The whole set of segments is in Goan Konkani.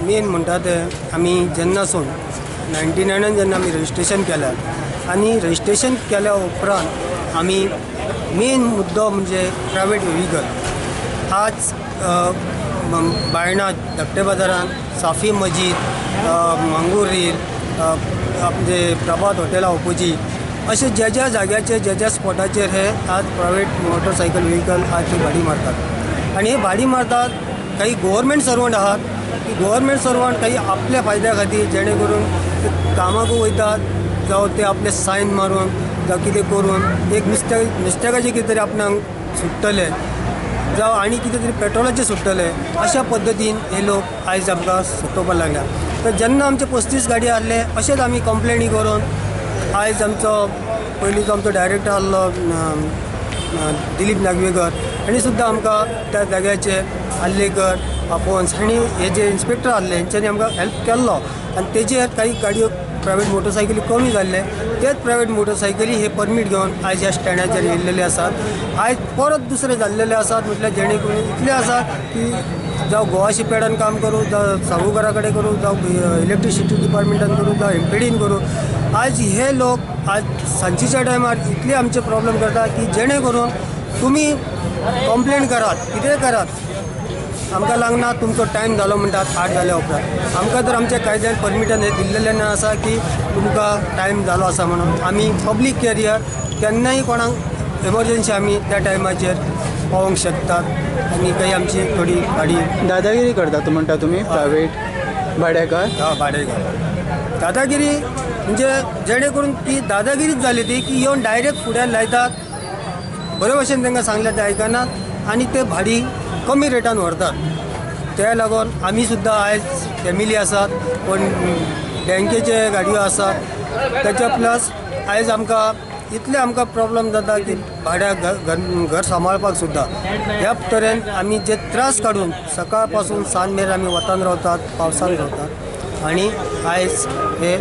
मेन म्हणटा ते आमी जेन्नासून 99 जेन्ना आमी रजिस्ट्रेशन केलें आनी रजिस्ट्रेशन केल्या उपरांत आमी मेन मुद्दो म्हणजे प्रायवेट व्हेकल आज बायणा धाकटे बाजारान साफी मजीद मांगूर म्हणजे प्रभात हॉटेला ऑपोजीट अशे ज्या ज्या जाग्याचेर ज्या ज्या स्पॉटाचेर हे आज प्रायवेट मोटरसायकल व्हेकल आज भाडी मारतात आनी हे भाडी मारतात. काही गव्हर्मेंट सर्वंट आहात की गव्हर्मेंट सर्वंट काही आपल्या फायद्या खातीर जेणे करून ते कामाक वयतात जावं ते आपले सायन मारून जावं कितें करून एक मिस्टेकाचें कितें तरी आपणाक सुट्टलें जावं आनी कितें तरी पेट्रोलाचें सुट्टलें अशा पद्दतीन हे लोक आयज आमकां सतोवपाक लागल्या. तर जेन्ना आमचे 35 गाडी आहले अशेंच आमी कंप्लेनी करून आयज आमचो पयलींचो आमचो डायरेक्टर आहलो दिलीप नागवेकर हांणी सुद्दां आमकां त्या जाग्याचेर आल्लेकर आफोन्स हांणी हे जे इन्स्पेक्टर आहले हेंच्यांनी आमकां हेल्प केल्लो आनी तेजेर काही गाडयो प्रायवेट मोटरसायकली कमी जाल्ले तेच प्रायवेट मोटरसायकली हे परमीट घेवन आयज ह्या स्टँडाचेर येयल्लेले आसात. आयज परत दुसरे जाल्लेले आसात म्हटल्यार जेणे करून इतले आसात की जावं गोवा शिपयार्डान काम करूं जावं सावुकारा कडेन करूं जावं इलेक्ट्रिसिटी डिपार्टमेंटान करूं जावं एमपीडीन करूं आज हे लोक आज सांजेच्या टायमार इतले आमचे प्रॉब्लम करता की जेणे करून तुमी कंप्लेन करात कितेंय करात आमकां लागना तुमचो टायम जालो म्हणटात 8 जाल्या उपरांत. आमकां तर आमच्या कायद्यान परमिटान हें दिल्लेलें ना आसा की तुमकां टायम जालो आसा म्हणून. आमी पब्लीक कॅरियर केन्नाय कोणाक एमर्जन्सी आमी त्या टायमाचेर पावोवंक शकतात आनी काही आमची थोडी गाडी दादागिरी करतात म्हणटा तुमी प्रायवेट भाडेकार. हय भाडेकार दादागिरी म्हणजे जेणे करून ती दादागिरीच जाली ती की येवन डायरेक्ट फुड्यान लायतात बरे भशेन तांकां सांगल्यार ते आयकनात आनी ते भाडी कमी रेटान व्हरतात. त्या लागून आमी सुद्दां आयज फॅमिली आसात कोण बँकेचे गाडयो आसात ताच्या प्लस आयज आमकां इतले आमकां प्रॉब्लम जाता की भाड्याक घर सांबाळपाक सुद्दां ह्या तरेन आमी जे त्रास काडून सकाळ पासून सांज मेरेन आमी वतान रावतात पावसान रावतात आनी आयज हे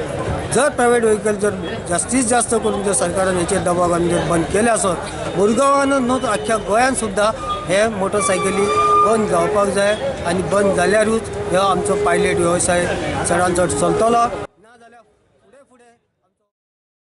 जर प्रायवेट व्हेकल जर जास्तीत जास्त करून जर सरकारान हेचेर दबाव घालून जर बंद केले आसत मुरगांवान न्हू तर आख्ख्या गोंयान सुद्दां हे मोटरसायकली बंद जावपाक जाय आनी बंद जाल्यारूच हो आमचो पायलट वेवसाय चडान चड चलतलो.